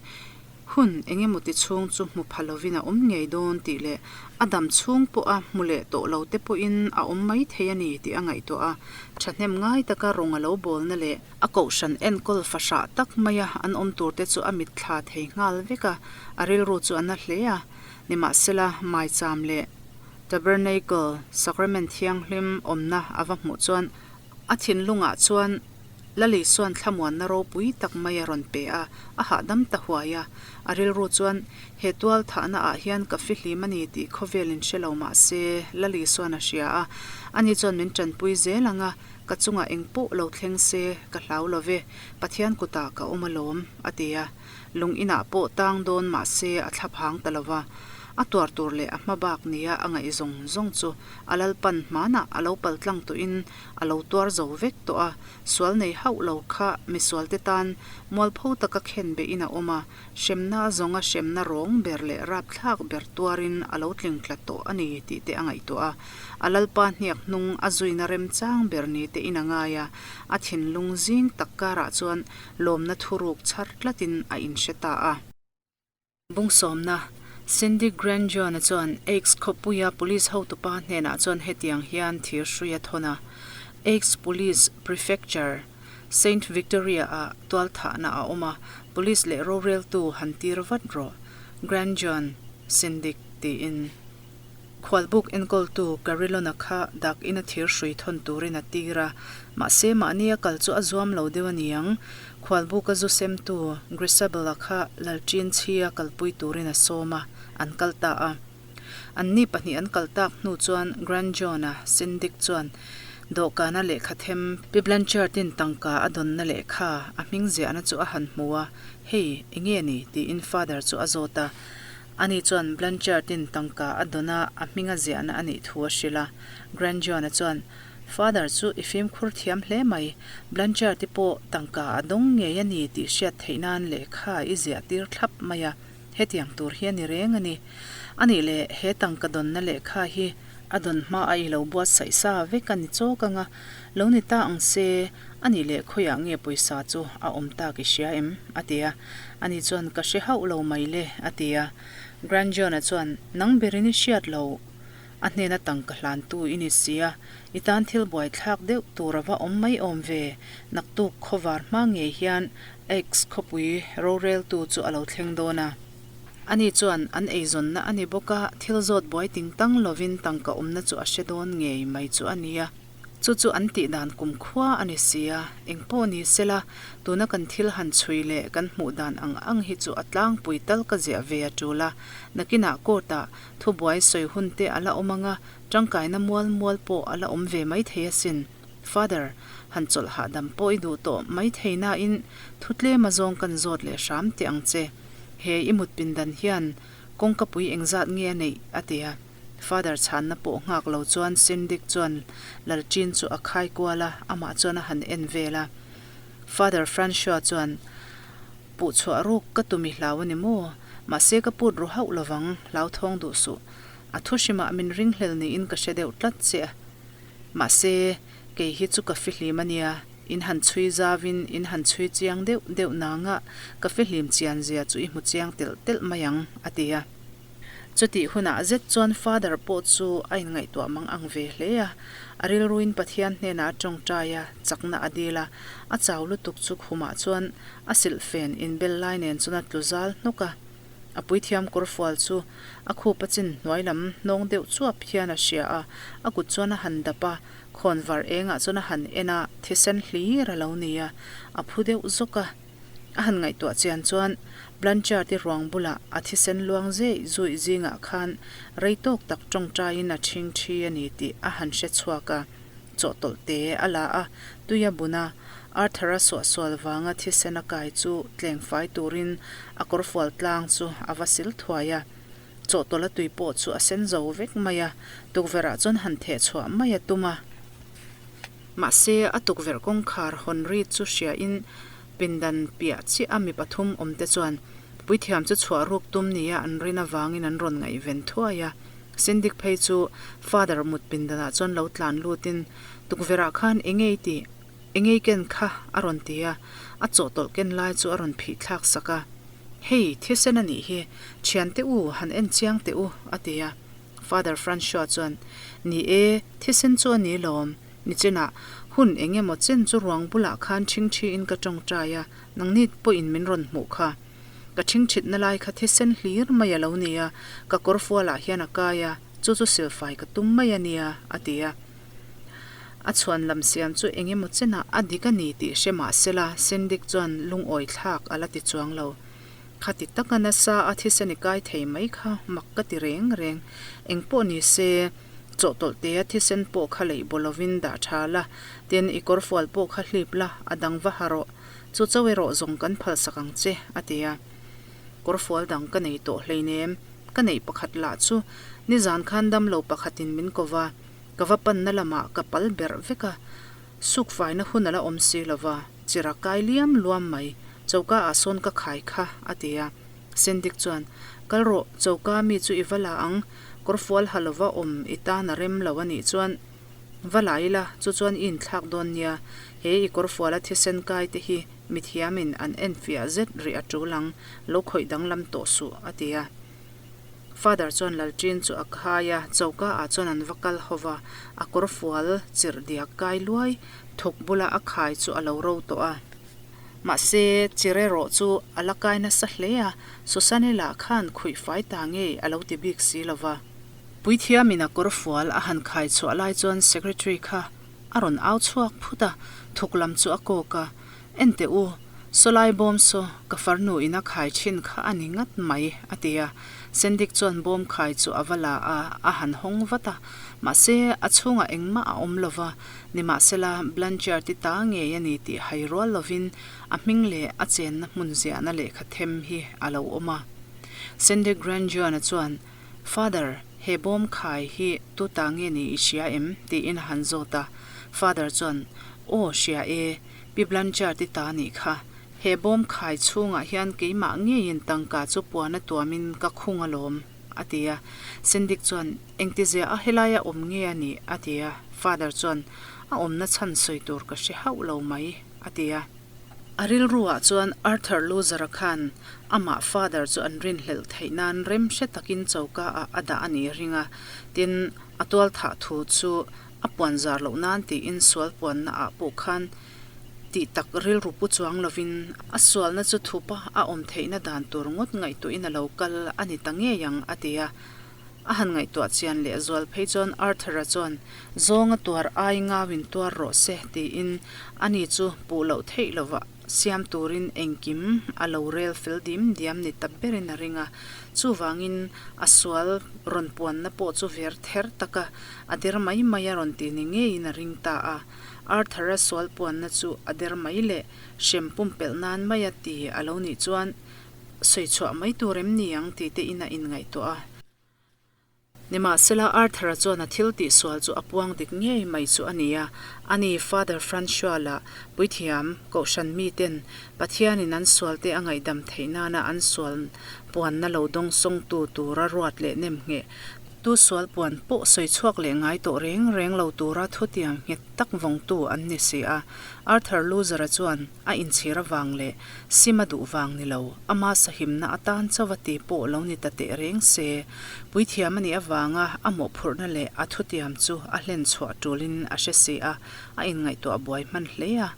Hun eng emaw ti chhung chu hmu pha lovin a awm ngei dawn tih leh a dam chhung pawha hmu leh tawh lo te pawhin a awm mai thei a ni tih a ngaihtuah a. Thahnem ngai taka rawng a lo bawlna leh a kohhran enkawl fahrah tak maia an awm tur te chu a mitthla thei nghal vek a, a rilru chu a na hle a. Nimahsela, maicham leh Tabernacle, Sacrament Thianghlim awmna a va hmuh chuan A thinlungah chuan Lali chuan thlamuanna ropui tak mai a rawn pe a, a hahdam ta huai a. A rilru chuan, He tual thahna ah hian ka fihlim a ni tih khawvel in hre lo mah se, Lali chuan a hria a. Ani chuan min tanpui zel ang a, ka chungah eng pawh lo thleng se, ka hlau lo ve, Pathian kutah ka awm alawm, a ti a. Lung inah pawh tang dawn mah se a thlaphang ta lo va. A tuar tur leh a hma bak nia a ngaih zawng zawng chu a Lalpan hmanah a lo paltlang tawhin a lo tuar zo vek tawh a, sual nei hauh lo kha misualte tan mualpho taka khen behin a awm a, hremna a zawnga hremna rawng ber leh rapthlak ber tuarin a lo tling tla tawh a ni tih te a ngaihtuah a, a Lalpa hniak hnung a zuina remchang ber ni te in a ngai a, a thinlung zing tak karah chuan lawmna thuruk chhar tlatin a inhre ta a. Bungsawmna, Cindy Grandjean-a chuan Aix khawpuia police hotupa hnenah chuan hetiang hian thir hrui a thawn a, Aix Police Prefecture, Saint Victoria-ah tualthahna a awm a, police leh roreltu han tir vat rawh, Grandjean, Syndic tiin. Khualbuk enkawltu Carillon-a kha dak ina thir hrui thawn turin a tir a, mahse mahni a kal chu a zuam lo deuh a ni ang. Khualbuka zu semtu Grisabel-a kha Lalṭin chhia kalpui turin a sawm a, an kal ta a. Anni pahnih an kal tak hnu chuan Grandjean-a Syndic chuan dawhkana lehkha them Pi Blanchard-in tangka a dawnna lehkha a hming ziahna chu a han hmu a, Hei, enge ni? tiin Father chu a zawt a. Ani chuan Blanchard-in tangka a dawn a, a hming a ziahna a nih thu a hrilh a. Grandjean-a chuan, Father chu i fimkhur thiam hle mai, Blanchard-i pawh tangka a dawng ngei a ni tih hriat theih nan lehkha i ziah tir thlap mai a, hetiang tur hi a ni reng a ni. Anih leh he tangka dawnna lehkha hi a dawn hma a i lo buatsaih sa vek a ni chawk ang a, lo ni ta ang se, anih leh khawiah nge pawisa chu a awm tak i hria em? a ti a. Ani chuan, Ka hre hauh lo mai le, a ti a. Grandjean-a chuan, Nang berin i hriat lo, a hnena tangka hlantu i ni si a, i tan thil buaithlak deuh tur a va awm mai awm ve, naktuk khawvar hma ngei hian Aix khawpui roreltu chu a lo thleng dawn a. Ani chuan an eizawnna a ni bawk a, thil zawt buai ting tang lovin tangka awmna chu a hre dawn ngei mai chu a nia. Chu chu an tih dan kumkhua a ni si a, eng pawh ni sela, tuna kan thil han chhui leh kan hmuh dan ang ang hi chu a tlangpui tal ka ziah ve a tul a, nakinah court-ah thubuai sawi hun te a la awm ang a, tangkaina mual mual pawh a la awm ve maithei asin. Father, han chawlh hahdam pawh i duh tawh maithei nain thu tlem a zawng kan zawt leh hram teh ang che. He i mut pindan hian kawngkapui engzat nge a neih? a ti a. Father chhanna pawh nghak lo chuan Syndic chuan Lalṭin chu a khai kual a, amah chuan a han en vel a. Father Francois chuan, Puh chhuah ruk ka tum i hlau a ni maw? Mahse ka put ru hauh lovang, hlauthawng duh suh. A thu hrimah min ringhlel niin ka hre deuh tlat che a. Mahse, kei hi chu ka fihlim a nia, in han chhui zauin in han chhui chiang deuh deuh nangah ka fihlim chian zia chu i hmu chiang telh telh mai ang, a ti a. Chutih hunah zet chuan Father pawh chu a inngaihtuah mang ang ve hle a, a rilruin Pathian hnenah a tawngtai a, chakna a dil a, a chau lutuk chu khumah chuan a silhfen inbel lai nen chuan a tlu zal hnawk a. A puithiam kawrfual chu a khup a chin hnuai lam hnawng deuh chuap hian a hria a, a kut chuan a han dap a, khawnvar engah chuan a han en a, thisen hlir a lo ni a, a phu deuh zawk a. A han ngaihtuah chian chuan Blanchard-i ruang bulah a thisen luang zeih zuih zingah khan rei tawk tak tawngtaiin a ṭhing ṭhi a ni tih a han hre chhuak a, chawhtawlh te a la a, tui a bun a, Arthur-a suahsual vanga thisen a kai chu tleng fai turin a kawrfual tlang chu a va sil thuai a, chawhtawlh a tui pawh chu a sen zo vek mai a, tukverh ah chuan han theh chhuah mai a tum a. Mahse, a tukverh kawngkhar hawn ri chu hriain pindan piah chiah a mi pathum awmte chuan puithiam chu chhuah ruk tum nia an rin avangin an rawn ngaihven thuai a. Syndic phei chu Father mut pindanah chuan lo tlan lutin, Tukverhah khan enge i tih? Enge i ken kha? a rawn ti a, a chawhtawlh ken lai chu a rawn phih thlak sak a. Hei, thisen a nih hi, thiante u, han en chiang teh u, a ti a. Father Francois chuan, Ni e, thisen chu a ni lawm. Nichinah, hun eng emaw chen chu ruang bulah khan ṭhingṭhiin ka ṭawngṭai a, nangni pawhin min rawn hmuh kha. Ka ṭhingṭhitna lai kha thisen hlir mai a lo ni a, ka kawrfualah hian a kai a, chu chu silfai ka tum mai a nia, a ti a. A chhuan lam siam chu eng emaw chenah a dik a ni tih hre mah sela, Syndic chuan lungawi thlak a la ti chuang lo. Khati taka nasa a thisen i kai thei mai kha mak ka ti reng reng. Engpawh ni se, chawhtawlh te a thisen pawh kha leih baw lovin dah tha la, tin i kawrfual pawh kha hlip la, a dang va ha rawh. Chu chauh erawh zawng kan phalsak ang che, a ti a. Kawrfual dang ka nei tawh hleinem, ka neih pakhat lah chu nizan khan damlo pakhatin min ko va, ka va panna lamah ka pal berh vek a, sukfaina hun a la awm si lova. Chira kai liam luam mai, choka ah sawn ka khai kha, a ti a. Sendik chuan, Kal rawh, choka mi chu i va la ang, kawrfual ha lova awm i tan a rem lo a nih chuan va la ila, chu chuan i inthlak dawn nia, he i kawrfuala thisen kai te hi mithiamin an enfiah zet rih a tul ang, lo khawih danglam tawh suh, a ti a. Father chuan Lalṭin chu a khai a, choka ah chuan an va kal ho va, a kawrfual chirh diak kai luai thuk bula a khai chu a lo ro tawh a. Mahse, chirh erawh chu a la kai nasa hle a, Susanne lah khan khuih fai ta ngei a lo ti bik si lo va. Puithiamin a kawrfual a han khai chhuah lai chuan Secretary kha a rawn au chhuak phut a, thuk lam chu a kawk a, En teh u, sawlai bawm saw ka farnu in a khai thin kha a ni ngat mai, a ti a. Sendik chuan bawm khai chu a va la a, a han hawng vat a. Mahse, a chhungah engmah a awm lo va, nimahsela Blanchard i ta ngei a ni tih hai rual lovin a hming leh a chenna hmun ziahna lehkha them hi a lo awm a. Sendik Grandjean-a chuan, Father, he bawm khai hi tu ta nge ni i hria em? tiin a han zawt a. Father chuan, Aw, hria e. Pi Blanchard i ta nih kha. He bawm khai chhungah hian keimah ngeiin tangka chu puan a tuamin ka khung alawm, a ti a. Syndic chuan, Engtizia a helaia awm nge a nih? a ti a. Father chuan, A awmna chhan sawi tur ka hre hauh lo mai, a ti a. A rilruah chuan Arthur Loser-a khan amah Father chu an rinhlelh theih nan rem hre takin choka ah a dah a nih ring a, tin, a tualthah thu chu A puan zar loh nan tiin sual puanna ah pawh khan tih tak rilru pu chuang lovin a sualna chu thupa a awm theihna dan tur ngawt ngaihtuahin a lo kal a ni ta ngei ang a ti a. A han ngaihtuah chian leh zual phei chuan Arthur-a chuan zawnga tuar ai ngauin tuar rawh se tiin ani chu puh loh theih lovah siam turin engkim a lo rel fel dim diam ni ta berin a ring a. Chuvangin a sual rawn puanna pawh chu ver ther taka A der mai mai a rawn ti ni ngeiin a ring ta a. Arthur-a sual puanna chu a der mai leh hrem pumpelh nan mai a ti a lo nih chuan sawi chhuah mai tur em ni ang tih te in a inngaihtuah a. Nimahsela, Arthur-a chuan a thil tihsual chu a puang dik ngei mai chu a ni a. Ani, Father Francois lah puithiam, kohhran miten Pathianin an sualte a ngaihdam theih nana an sual puanna lo dawngsawngtu tura ruat leh nem ngheh tu sual puan pawh sawi chhuak leh ngai tawh reng reng lo tura thutiam nghet tak vawngtu an ni si a. Arthur Loser-a chuan a inchhir avang leh sim a duh vang ni lo, ama sahimna atan chauh a ti pawh lo ni ta teh reng se, puithiam a nih avanga a mawhphurhna leh a thutiam chu a hlen chhuah tulin a hre si a, a inngaihtuah buai hman hle a.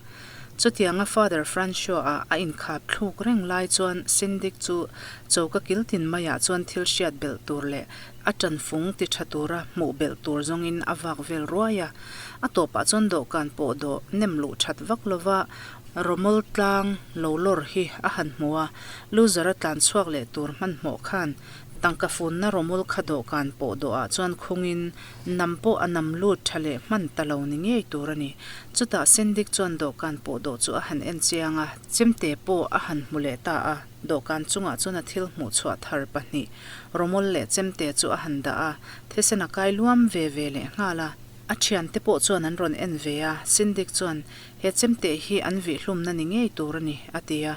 Chutianga Father Francois-a a inkhap thluk reng lai chuan Syndic chu choka kil tin maiah chuan thil hriat belh tur leh a tanfung ti tha tura hmuh belh tur zawngin a vak vel ruai a. A tawpah chuan dawhkan pawh dawh nem luh that vak lova rawmawl tlang lo lawr hi a han hmu a, loser a tlan chhuak leh tur hmanhmawh khan tangka funna rawmawl kha dawhkan pawh dawhah chuan khungin Nam pawh a nam lut tha leh hman ta lo ni ngei tur a ni. Chutah Sendik chuan dawhkan pawh dawh chu a han en chiang a, chemte pawh a han hmu leh ta a. Dawhkan chungah chuan a thil hmuh chhuah thar pahnih, rawmawl leh chemte chu a han dah a, thisen a kai luam ve ve leh nghal a. A thiante pawh chuan an rawn en ve a, Sendik chuan, He chemte hi an vihhlumna ni ngei tur a ni, a ti a.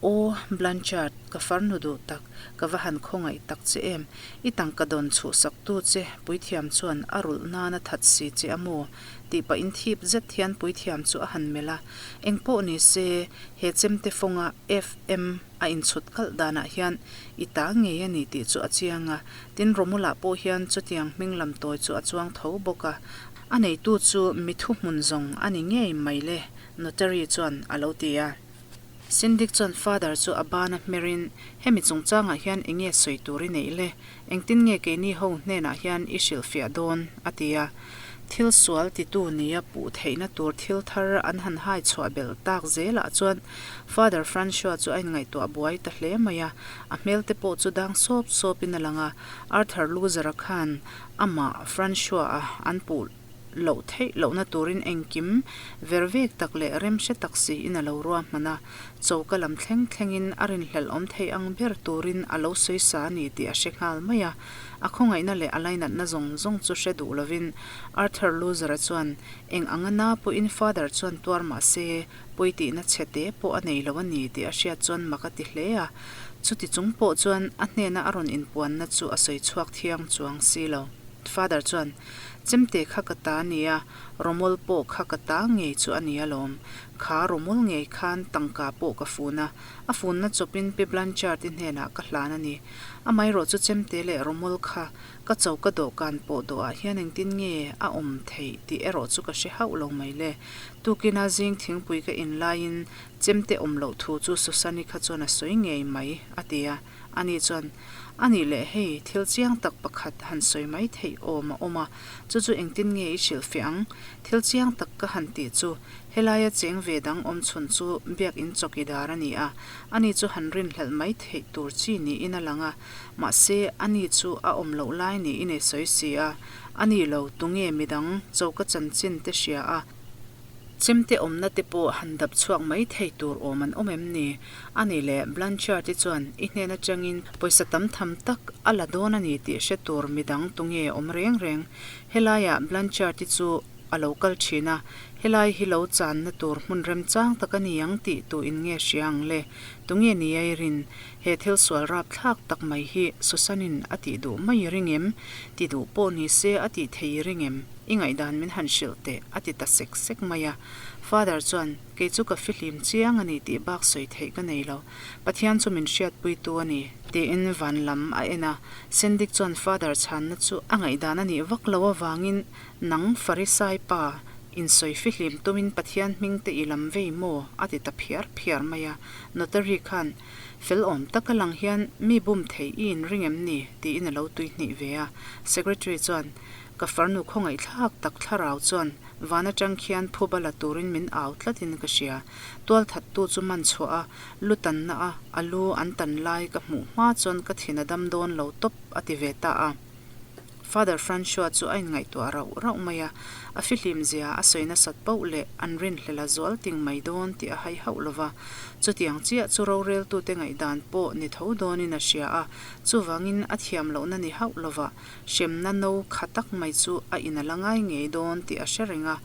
Aw, Blanchard, ka farnu duh tak, ka va han khawngaih tak che em? I tangka dawn chhuhsaktu che puithiam chuan a rulh nan a that si che a maw? tih pahin thip zet hian puithiam chu a han melh a. Engpawh ni se, he chemte fawnga FM a inchhut kalh danah hian i ta ngei a ni tih chu a chiang a. Tin, Romulah pawh hian chutiang hming lam tawi chu a chuang tho bawk a. A neitu chu mi thuhmun zawng a ni ngei mai le, Notary chuan a lo ti a. Syndic chuan Father chu a ban a hmerin, Hemi chungchangah hian eng nge sawi tur i neih le? Engtin nge keini ho hnenah hian i hrilhfiah dawn? a ti a. Thil sual titu nia puh theihna tur thil thar an han hai chhuah belh tak zelah chuan Father Francois chu a inngaihtuah buai ta hle mai a. A hmel te pawh chu dang sawp sawpin a lang a. Arthur Loser-a khan amah Francois-a an puh loh theih lohna turin engkim ver vek tak leh remhre tak siin a lo ruahman a, choka lam thleng thlengin a rinhlelh awm thei ang ber turin a lo sawi sa a ni tih a hre nghal mai a. A khawngaihna leh a lainatna zawng zawng chu hre duh lovin Arthur Loser-a chuan eng anga na pawhin Father chuan tuar mah se pawi tihna chhe te pawh a nei lo a ni tih a hriat chuan mak a ti hle a. Chuti chung pawh chuan a hnena a rawn inpuanna chu a sawi chhuak thiang chuang si lo. Father chuan Chemte kha ka ta a nia, rawmawl pawh kha ka ta ngei chu a ni alawm. Kha rawmawl ngei khan tangka pawh ka fun a, a funna chawpin Pi Blanchard-i hnenah ka hlan a ni. Amaherawh chu chemte leh rawmawl kha ka choka dawhkan pawh dawhah hian engtin nge a awm theih tih erawh chu ka hre hauh lo mai le. Tukina zing thingpui ka in laiin chemte awm loh thu chu Susan-i kha chuan a sawi ngei mai, a ti a. Ani chuan, A nih leh hei, thil chiang tak pakhat han sawi mai theih awm a awm a, chu chu engtin nge i hrilhfiah ang? Thil chiang tak ka han tih chu, helaia cheng ve dang awm chhun chu biakin chawki dar a ni a, ani chu han rinhlelh mai theih tur chi niin a lang a, mahse, ani chu a awm loh lai niin i sawi si a, a ni lo, tunge midang choka chanchin te hria a, Chemte awmna te pawh han dap chhuak mai thei tur awm an awm em ni? A nih leh, Blanchard i chuan i hnen atangin pawisa tam tham tak a la dawn a ni tih hre tur midang tunge awm reng reng. Helaiah Blanchard i chu a lo kal thin a, helai hi lo channa tur hmun remchang tak a ni ang tih tu in nge hria ang le? Tunge ni a i rin? He thil sual rap thlak tak mai hi Susan-in a tih duh mai i ring em? Ti duh pawh ni se a tih thei i ring em? I ngaihdan min han hrilh teh, a ti ta sek sek mai a. Father chuan, Kei chu ka fihlim chiang a ni tih bak sawi theih ka nei lo. Pathian chu min hriatpuitu a ni, tiin van lam a en a. Syndic chuan Father chhanna chu a ngaihdan a nih vak lo avangin, Nang Farisai pa, insawi fihlim tumin Pathian hming te i lam vei maw? a ti ta phiar phiar mai a. Notary khan, Fel awm taka lang hian mi bum thei i inring em ni? tiin a lo tuihnih ve a. Secretary chuan, Ka farnu khawngaihthlak tak thlarau chuan van atang khian phuba la turin min au tlatin ka hria. Tualthattu chu man chhuah a, lu tanna a, a lu an tan lai ka hmuh hma chuan ka thin a dam dawn lo tawp a ti ve ta a. Father Francois chu a inngaihtuah rauh rauh mai a, a fihlim zia a sawi nasat poh leh an rinhlel a zual ting mai dawn tih a hai hauh lo va. Chutiang chiah chu roreltute ngaihdan pawh ni tho dawnin a hria a, chuvangin a thiam lohna ni hauh lo va, hremna no kha tak mai chu a in a la ngai ngei dawn tih a hre reng a,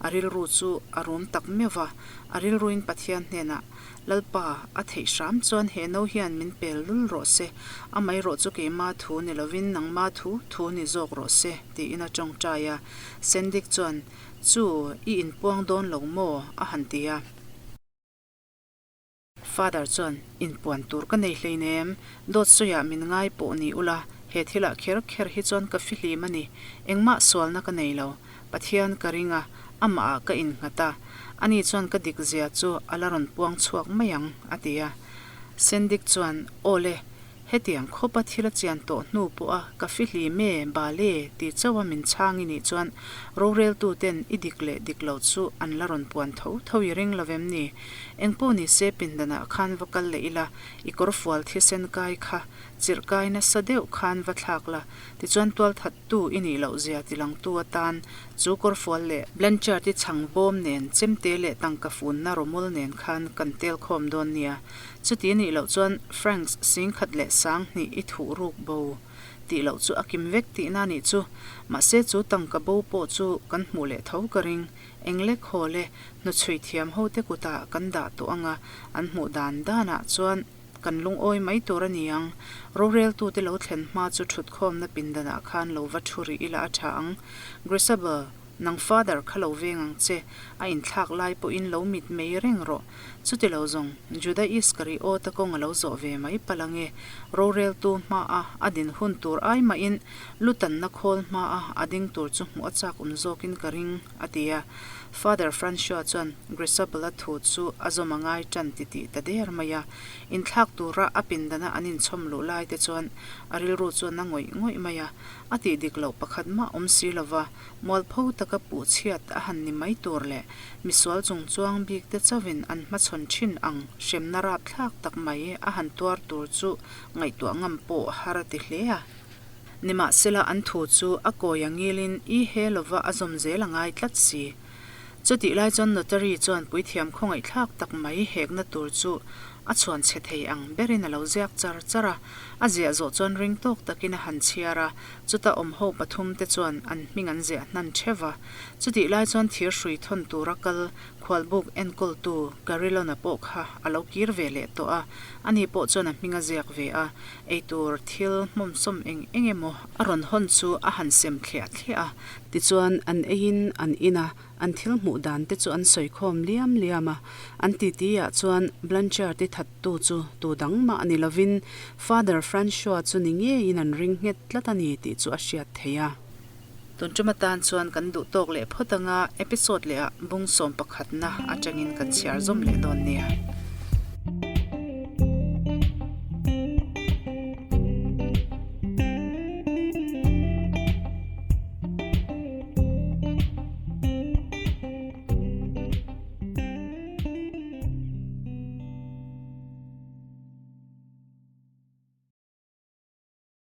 a rilru chu a rum tak meuh va, a rilruin Pathian hnenah Lalpa, a theih hram chuan he no hian min pel lul rawh se, amaherawh chu keima thu ni lovin nangma thu thu ni zawk rawh se, tiin a tawngtai a. Sendik chuan, Chu, i inpuang dawn lo maw? a han ti a. Father chuan, Inpuan tur ka nei hleinem, dawt sawiah min ngai pawh ni ula, he thilah kher kher hi chuan ka fihlim a ni, engmah sualna ka nei lo. Pathian ka ring a, amahah ka innghat a, ani chuan ka dik zia chu a la rawn puang chhuak mai ang, a ti a. Sendik chuan, Aw le, hetiang khawpa thil a chian tawh hnu pawha ka fihlim e, bal e, ti chauha min chhang i nih chuan roreltuten i dik leh dik lo chu an la rawn puan tho tho i ring lo vem ni? Engpawh ni se pindanah khan va kal leh ila, i kawrfual thisen kai kha chirh kai nasa deuh khan va thlak la, tichuan tualthat Tu i nih loh zia tilangtu atan chu kawrfual leh Blanchard i chhang bawm nen chemte leh tangka funna rawmawl nen khan kan tel khawm dawn nia. Chuti a nih loh chuan Franks singkhat leh sanghnih i thuh ruk bo tih loh chu a kim vek tihna nih chu. Mahse chu tangka bo pawh chu kan hmuh leh tho ka ring. Englek haw le hnuchhui thiam hote kutah kan dah tawh anga an hmuh dan danah chuan Kan lungawi mai tur a ni ang. Roreltute lo thlen hma chu thutkhawmna pindanah khan lo va thu rih ila a tha ang. Grisabel, nang father kha lo veng ang che, a inthlak lai pawhin lo mit mei reng rawh. Chuti lo zawng, Juda Iskariota kawng a lo zawh ve mai palh ang e. Roreltu hmaa a din hun tur ai mahin lutanna khawl hmaa a ding tur chu hmuh a chak awm zawkin ka ring, a ti a. Father Francois chuan Grisabella thu chu a zawm a ngai tan ti tih ta der mai a. Inthlak tura a pindana an inchhawm luh lai te chuan a rilru chuan a ngawih ngawih mai a. A tih dik loh pakhat mah awm si lova, mualpho taka puh chhiat a han ni mai tur leh misual chung chuang bik te chauhin an hmachhawn thin ang hremna rapthlak tak mai a han tuar tur chu ngaihtuah ngam pawh har a ti hle a. Nimahsela an thu chu a kawi a ngilin i he lova a zawm zel a ngai tlat si. Chutih lai chuan notary chuan puithiam khawngaihthlak tak mai hekna tur chu a chhuan chhe thei ang berin a lo ziak char char a. A ziah zawh chuan ring tawk takin a han chhiar a, chuta awm ho pathum te chuan an hming an ziah hnan theuh a. Chutih lai chuan thir hrui thawn tura kal Khualbuk enkawltu Carillon-a pawh kha a lo kir ve leh tawh a, ani pawh chuan a hming a ziak ve a, eitur thil hmawmsawm eng eng emaw a rawn hawn chu a han sem thliah thliah a. Tichuan, an eiin an in a, an thil hmuh dan te chu an sawi khawm liam liam a, an titi ah chuan Blanchard-i thattu chu tu dang mah ni lovin Father Francois chu ni ngeiin an ring nghet tlat a ni tih chu a hriat theih a. Tun tum atan chuan kan duh tawk leh phawt anga episode leh ah bung sawm pakhatna atangin kan chhiar zawm leh dawn nia.